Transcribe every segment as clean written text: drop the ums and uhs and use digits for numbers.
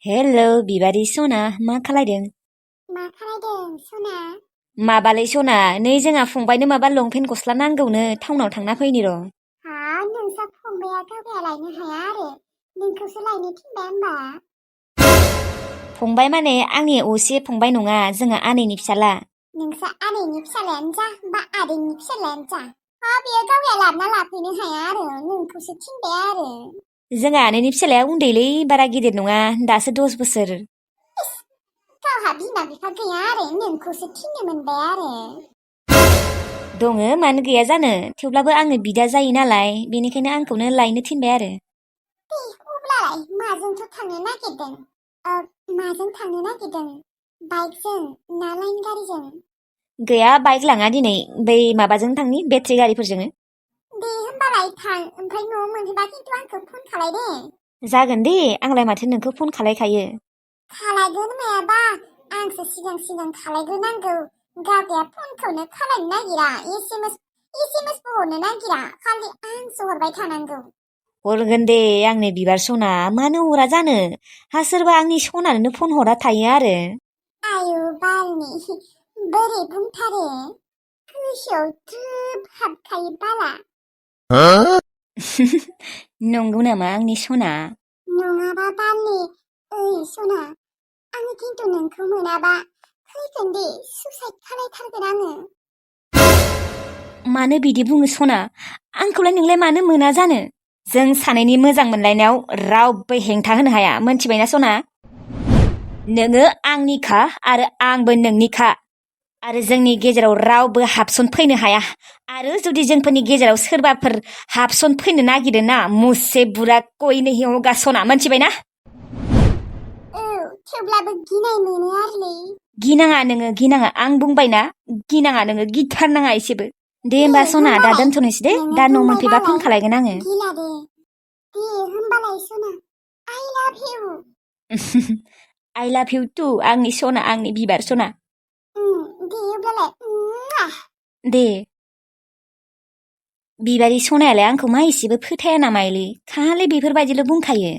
Hello बिबारि सना मा खालायदों? मा खालायदों सना? माबालै सना नै जोंहा फंबायनो माबा लंपेन्ट गस्ला नांगौनो टाउनाव थांना फैनि र'। हा नोंसा फंबाया गावगाया लायनो हाया आरो नोंखौसो लायनो थिनबाय होमबा? फंबाय माने आंनि असे फंबाय नङा जोंहा आनैनि फिसाला। नोंसा आनैनि फिसालायानो जा बा आदैनि फिसालायानो जा हा बेयो गावगाया लाबोना लाफैनो हाया आरो नोंखौसो थिनबाय आरो। जोंहा आनैनि फिसालाया उन्दैलै बारा गिदिर नङा दासो 10 बोसोर। इस गावहा बिमा बिफा गैया आरो नोंखौसो थिननो मोनबाय आरो। दङ मानो गैया जानो थेवब्लाबो आङो बिदा जायो नालाय बेनिखायनो आंखौनो लायनो थिनबाय आरो। दे अब्लालाय माजोंथ' थांनो नागिरदों? माजों थांनो नागिरदों? बाइकजों ना लाइन गारिजों? गैया बाइक लाङा दिनै बै माबाजों थांनि बेटारि गारिफोरजों। दे होमबालाय थां ओमफ्राय न'आव मोनहैबा खिन्थु आंखौ फन खालाय दे। जागोन दे आंलाय माथो नोंखौ फन खालायखायो। खालायगोन मायाबा आंसो सिगां सिगां खालायग्रोनांगौ गावगाया फनखौनो खालायनो नागिरा एस एम एसबो हरनो नागिरा खालि आंसो हरबाय थानांगौ। हरगोन दे आंनि बिबार सना मानो हरा जानो हा सोरबा आंनि सनानोनो फन हरा थायो आरो। आयु बालनि बोरै बुंथारो गोसोआव द्रोब हाबखायो बाला। नंगौ नामा आंनि सना? नङाबा बालनि ओइ सना आङो खिन्थु नोंखौ मोनाबा फैगोन दे सुइसाइड खालायथारगोन आङो। मानो बिदि बुङो सना आंखौलाय नोंलाय मानो मोना जानो जों सानैनि मोजां मोनलायनायाव रावबो हेंथा होनो हाया मोनथिबायना सना? नोङो आंनिखा आरो आंबो नोंनिखा आरो जोंनि गेजेराव रावबो हाबसन फैनो हाया आरो जुदि जोंफोरनि गेजेराव सोरबाफोर हाबसन फैनो नागिरो ना मुझसे बुरा कोई नहीं होगा सना मोनथिबायना? औ थेवब्लाबो गिनाय मोनो आरोलै। गिनाङा नोङो गिनाङा आं बुंबायना गिनाङा नोङो गिथारनाङा एसेबो। दे होमबा सना दा होमबालाय दोनथ'नोसै दे नोङो दा न' बुंबाय मोनफैबा फन नालाय खालायगोन आङो। गिला दे होमबालाय सना आइ लाभ इउ। आइ लाभ इउ टु आंनि सना आंनि बिबार सना। दे अब्लालाय दे बिबारि सनायालाय आंखौ मा एसेबो फोथाया नामायलै खालि बेफोरबायदिल' बुंखायो।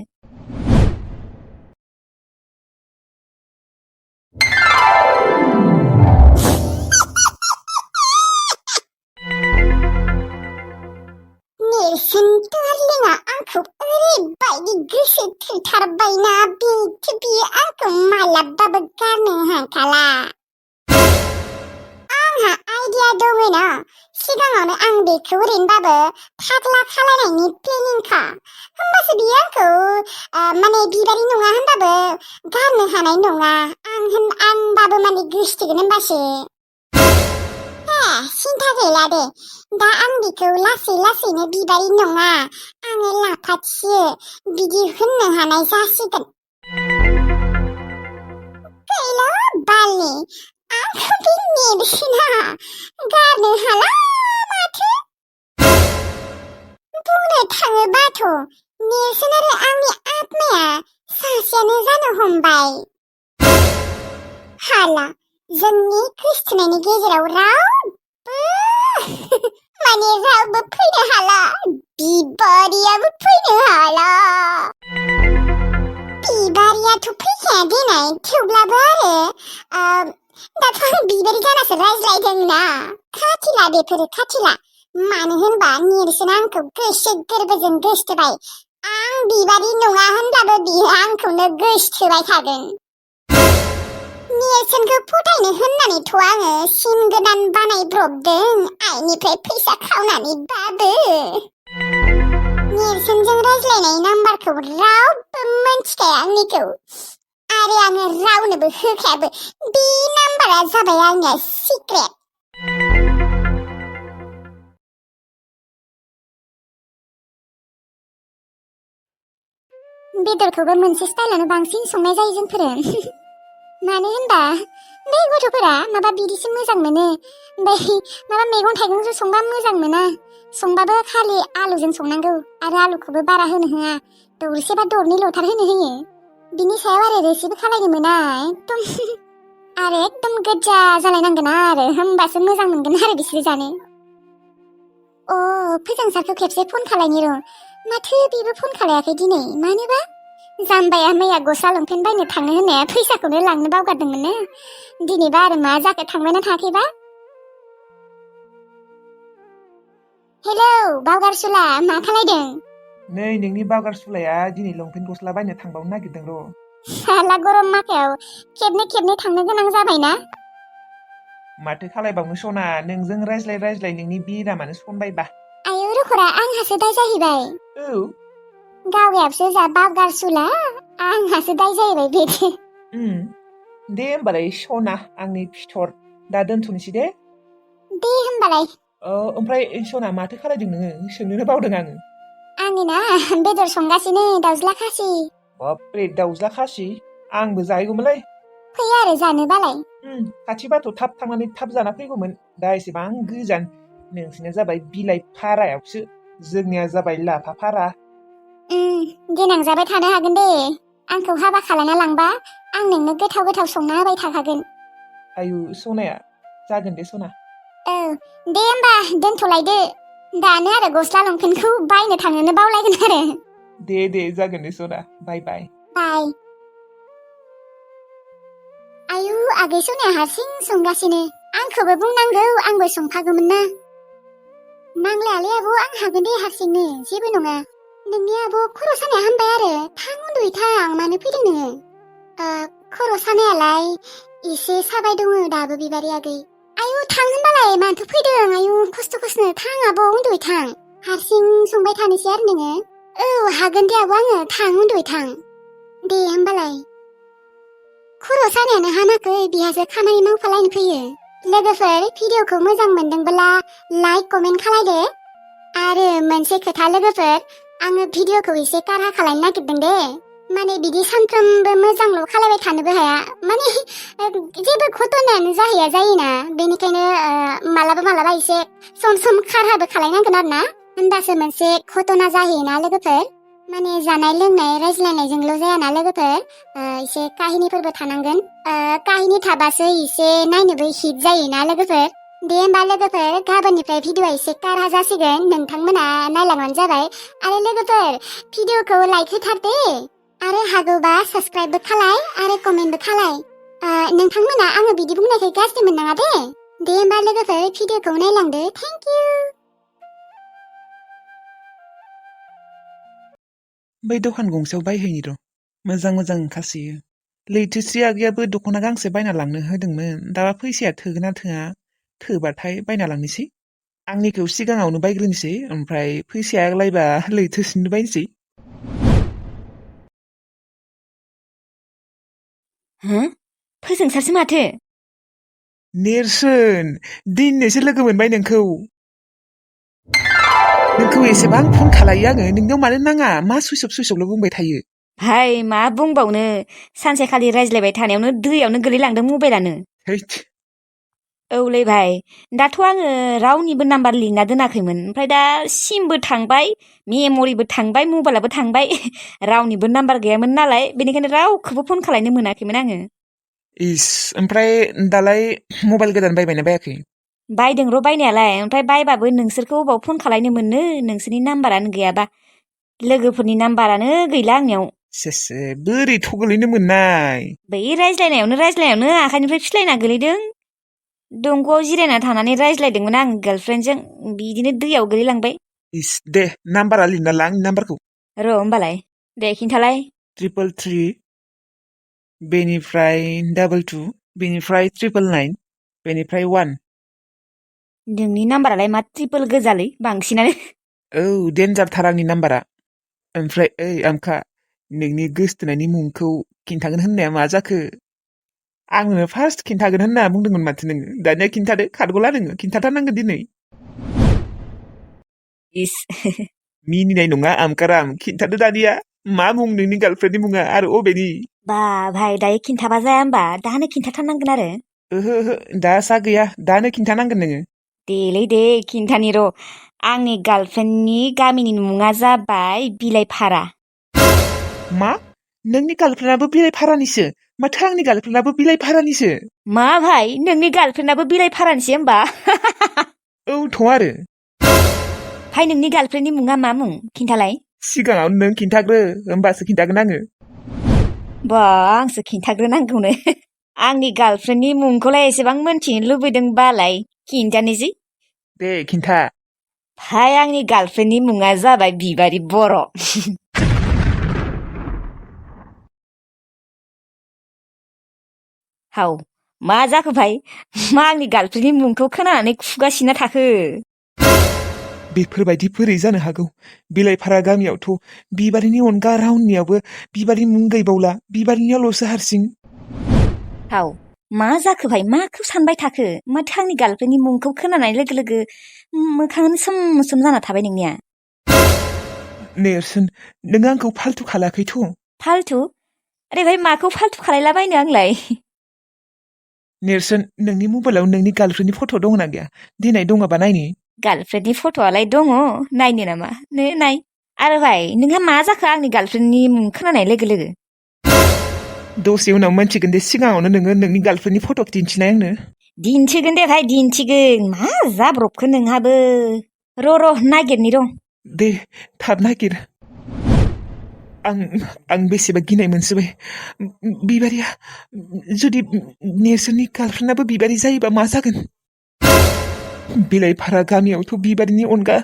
नेरसोन डार्लिंआ आंखौ ओरैबायदि गोसो थैथारबायना बियो आंखौ मालाबाबो गारनो हाखाला। आंहा आइडिया दङना सिगाङावनो आं बेखौ ओरैनोबाबो फाग्ला खालायनायनि प्लेनिंखा होमबासो बियो आंखौ माने बिबारि नङा होनबाबो गारनो हानाय नङा आंबाबो माने गोसथोगोन होमबासो। सिन्था गैला दे दा आं बेखौ लासै लासैनो बिबारि नङा आङो लाफाथिसो बिदि होननो हानाय जासिगोन। गैला बालनि आंखौ बे नेरसोना गारनो हाला माथो। बुंनो थाङोबाथ' नेरसोन आरो आंनि आत्माया सासेयानो जानो हमबाय। हाला जोंनि गोसथोनायनि गेजेराव रावबो फैनो हाला बिबारियाबो फैनो हाला। बिबारियाथ' फैखाया देनाय थेवब्लाबो आरो दाथ' आं बिबारि जानासो रायज्लायदोंना खाथिला बेफोरो खाथिला मानो होनबा नेरसोना आंखौ गोसो गोरबोजों गोसथोबाय आं बिबारि नङा होनब्लाबो बियो आंखौनो गोसथोबाय थागोन। नेरसोनखौ फोथायनो होननानैथ' आङो सिम गोदान बानायब्रबदों आइनिफ्राय फैसा खावनानैबाबो। नेरसोनजों रायज्लायनाय नाम्बारखौ रावबो मोनथिखाया आंनिखौ आरो आङो रावनोबो होखायाबो बे नाम्बारा जाबाय आंनिया सिक्रेट। बेदरखौबो मोनसे स्टाइलानो बांसिन संनाय जायो जोंफोरो मानो होनबा बे गथ'फोरा माबा बिदिसो मोजां मोनो माबा मैगं थाइगंजों संबा मोजां मोना संबाबो खालि आलुजों संनांगौ आरो आलुखौबो बारा होनो होआ दरसे बा दरनै लथार होनो होयो बिनि सायाव आरो रोसिबो खालायनो मोना एकदम गोजा जालायनांगोन आरो होमबासो मोजां मोनगोन आरो बिसोरो जानो। फोजांसारखौ खेबसे फन खालायनि र' माथो बेबो फन खालायाखै दिनै मानोबा जाम्बाया मैया गस्ला लंपेन्ट बायनो थांनो होननाया फैसाखौनो लांनो बावगारदोंमोननो दिनैबा आरो मा जाखो थांबायना थाङाखैबा हेलौ बावगारसुला मा खालायदों नै नोंनि बावगारसुलाया दिनै लंपेन्ट गस्ला बायनो थांबावनो नागिरदों र'। साला गरम माखायाव खेबनै खेबनै थांनो गोनां जाबायना माथो खालायबावनो सना नोंजों रायज्लाय रायज्लाय नोंनि बेरामानो सनबायबा। आयौ रुखरा आंहासो दाय जाहैबाय औ गावयाबसो जा बावगारसुला आंहासो दाय जाहैबाय बेदि दे होमबालाय सना आंनि फिथर दा दोनथ'नोसै दे। दे होमबालाय ओमफ्राय सना माथो खालायदों नोङो सोंनोनो बावदों आङो। आङो ना बेदर संगासिनो दाउज्ला खासि बाबरे दाउज्ला खासि आंबो जाहैगौमोनलै। फै आरो जानोबालाय खाथिबाथ' थाब थांनानै थाब जाना फैगौमोन दा एसेबां गोजान नोंसिना जाबाय बिलाइ फारायावसो जोंनिया जाबाय लाफा फारा। देनां जाबाय थानो हागोन दे आंखौ हाबा खालामना लांबा आं नोंनो गोथाव गोथाव संना होबाय थाखागोन। आयु सनाया जागोन दे सना। औ दे होमबा दोनथ'लायदो दानो आरो गस्ला लंपेन्टखौ बायनो थांनोनो बावलायगोन आरो। दे जागोन दे सना बाय बाय। बाय आयु आगै सनाया हारसिं संगासिनो आंखौबो बुंनांगौ आंबो संफागौमोन ना। नांलायालै आब' आं हागोन दे हारसिंनो जेबो नङा। नोंनि आब' खर' सानाया हामबाय आरो थां उन्दुहैथां मानो फैदों नोङो? खर' सानायालाय एसे साबाय दङ दाबो बिबारि आगै। आयु थां होनबालाय मानोथो फैदों आयु खस्थ' थां आब' उन्दुहैथां हारसिं संबाय थानोसै आरो नोङो? औ हागोन दे आब' आङो थां उन्दुहैथां दे होमबालाय। खर' सानायानो हामाखै बिहासो खामानि मावफालायनो फैयो। लोगोफोर भिडिअखौ मोजां मोनदोंब्ला लाइक कमेन्ट खालायदो आरो मोनसे खोथा लोगोफोर आङो भिडिअखौ एसे कारा खालायनो नागिरदों दे माने बिदि सानफ्रोमबो मोजांल' खालायबाय थानोबो हाया माने जेबो घटनायानो जाहैया जायोना बेनिखायनो मालाबा एसे सम खारहाबो खालायनांगोन आरो ना होनबासो मोनसे घटना जाहैयोना लोगोफोर माने जानाय लोंनाय रायज्लायनायजोंल' जायाना लोगोफोर एसे काहिनिफोरबो थानांगोन काहिनि थाबासो एसे नायनोबो हिट जायोना लोगोफोर। दे होमबा लोगोफोर गाबोननिफ्राय भिडिअआ एसे कारा जासिगोन नोंथांमोना नायलांबानो जाबाय आरो लोगोफोर भिडिअखौ लाइक होथार दे आरो हागौबा साबस्क्राइबबो खालाय आरो कमेन्टबो खालाय। नोंथांमोना आङो बिदि बुंनायखौ गाज्रि मोननाङा दे होमबा लोगोफोर भिडिअखौ नायलांदो थेंक इउ। बै दखान गंसेयाव बायहैनि र' मोजां ओंखारसोयो। लैथोस्रि आगैयाबो दख'ना गांसे बायना लांनो होदोंमोन दा फैसाया थोगोन ना थोआ थोबाथाय बायना लांनोसै। आंनिखौ सिगाङावनो बायग्रोनोसै ओमफ्राय फैसाया आग्लायबा लैथोस्रिनो बायनोसै। फोजोंसारसो माथो। नेरसोन दिनैसो लोगो मोनबाय नोंखौ एसेबां फन खालायो आङो नोंनियाव मानो नाङा मा सुइसअफल' बुंबाय थायो। भाइ मा बुंबावनो सानसेखालि रायज्लायबाय थानायावनो दैयावनो गोलैलांदों मबाइलानो। औलै भाइ दाथ' आङो रावनिबो नाम्बार लिंना दोनाखैमोन ओमफ्राय दा सिमबो थांबाय मेमरिबो थांबाय मबाइलाबो थांबाय रावनिबो नाम्बार गैयामोन नालाय बेनिखायनो रावखौबो फन खालायनो मोनाखैमोन आङो। ओमफ्राय दालाय मबाइल गोदान बायबायना बायाखै? बायदों र' बायनायालाय ओमफ्राय बायबाबो नोंसोरखौ अबाव फन खालायनो मोननो नोंसोरनि नाम्बारानो गैयाबा लोगोफोरनि नाम्बारानो गैला आंनियाव। सेसे बोरैथ' गोलैनो मोननाय? बै रायज्लायनायावनो आखाइनिफ्राय फिस्लायना गोलैदों। दंग'आव जिरायना थानानै रायज्लायदोंमोन आं गार्लफ्रेन्डजों बिदिनो दैयाव गोलैलांबाय। दे नाम्बारा लिरना ला आंनि नाम्बारखौ। र' होमबालाय दे खिन्थालाय। 333 बेनिफ्राय 22 बेनिफ्राय 999 बेनिफ्राय 1। नोंनि नाम्बारालाय मा ट्रिपोल गोजालै बांसिनानो। औ देन्जारथार आंनि नाम्बारा। ओमफ्राय ओइ आमखा नोंनि गोसथोनायनि मुंखौ खिन्थागोन होननाया मा जाखो? आंनो फार्स्ट खिन्थागोन होनना बुंदोंमोन माथो नोङो दानिया खिन्थादो खारग'ला नोङो खिन्थाथारनांगोन दिनै। मिनिनाय नङा आमकाराम खिन्थादो दानिया मा मुं नोंनि गार्लफ्रेन्डनि मुङा आरो अबेनि? बा भाइ दायो खिन्थाबा जाया होमबा दानो खिन्थाथारनांगोन आरो। ओहो दा सा गैया दानो खिन्थानांगोन नोङो। देलै दे खिन्थानि र'। आंनि गार्लफ्रेन्डनि गामिनि मुङा जाबाय बिलाइफारा। मा नोंनि गार्लफ्रेन्डआबो बिलाइफारानिसो? माथो आंनि गार्लफ्रेन्डआबो बिलाइफारानिसो। मा भाइ नोंनि गार्लफ्रेन्डआबो बिलाइफारानिसो होमबा? औथ' आरो। भाइ नोंनि गार्लफ्रेन्डनि मुङा मा मुं खिन्थालाय? सिगाङाव नों खिन्थाग्रो होमबासो खिन्थागोन आङो बा आंसो खिन्थाग्रोनांगौनो आंनि गार्लफ्रेन्डनि मुंखौलाय एसेबां मोनथिनो लुबैदोंबालाय खिन्थानोसै दे खिन्था फाय आंनि गार्लफ्रेन्डनि मुङा जाबाय बिबारि बर' हाव मा जाखो भाई मा आंनि गार्लफ्रेन्डनि मुंखौ खोनानानै खुगा सिना थाखो बेफोरबायदि बोरै जानो हागौ बिलाइफारा गामियावथ' बिबारिनि अनगा रावनियावबो बिबारि मुं गैबावला बिबारिनियावल'सो हारसिं हाव मा जाखो भाई माखौ सानबाय थाखो माथो आंनि गार्लफ्रेन्डनि मुंखौ खोनानाय लोगो लोगो मोखाङानो सोम सोम जाना थाबाय नोंनिया नेरसोन नों आंखौ फाल्थु खालाखैथ' फाल्थु अरे भाई माखौ फाल्थु खालायलाबायनो आंलाय नेरसोन नोंनि मबाइलाव नोंनि गार्लफ्रेन्डनि फट' दंना गैया दिनै दङबा नायनि गार्लफ्रेन्डनि फट'आलाय दङ नायनो नामा नाय आरो भाई नोंहा मा जाखो आंनि गार्लफ्रेन्डनि मुं खोनानाय लोगो लोगो दसे उनाव मोनथिगोन दे सिगाङावनो नोङो नोंनि गार्लफ्रेन्डनि फट' दिन्थिनाय आंनो दिन्थिगोन दे भाई दिन्थिगोन मा जाब्रबखो नोंहाबो र' नागिरनि र' दे थाब नागिर आं बेसेबा गिनाय मोनसोबाय बिबारिया जुदि नेरसोननि गार्लफ्रेन्डआबो बिबारि जायोबा मा जागोन बिलाइफारा गामियावथ' बिबारिनि अनगा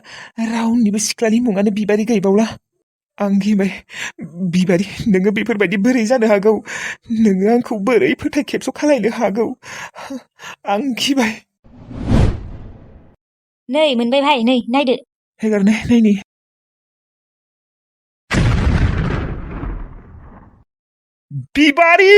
रावनिबो सिख्लानि मुङानो बिबारि गैबावला आं गिबाय बिबारि नोङो बेफोरबायदि बोरै जानो हागौ नोङो आंखौ बोरै फोथाय खेबस' खालायनो हागौ आं गिबाय नै मोनबाय भाई नै नायदो हेगारनाय नायनि बिबारि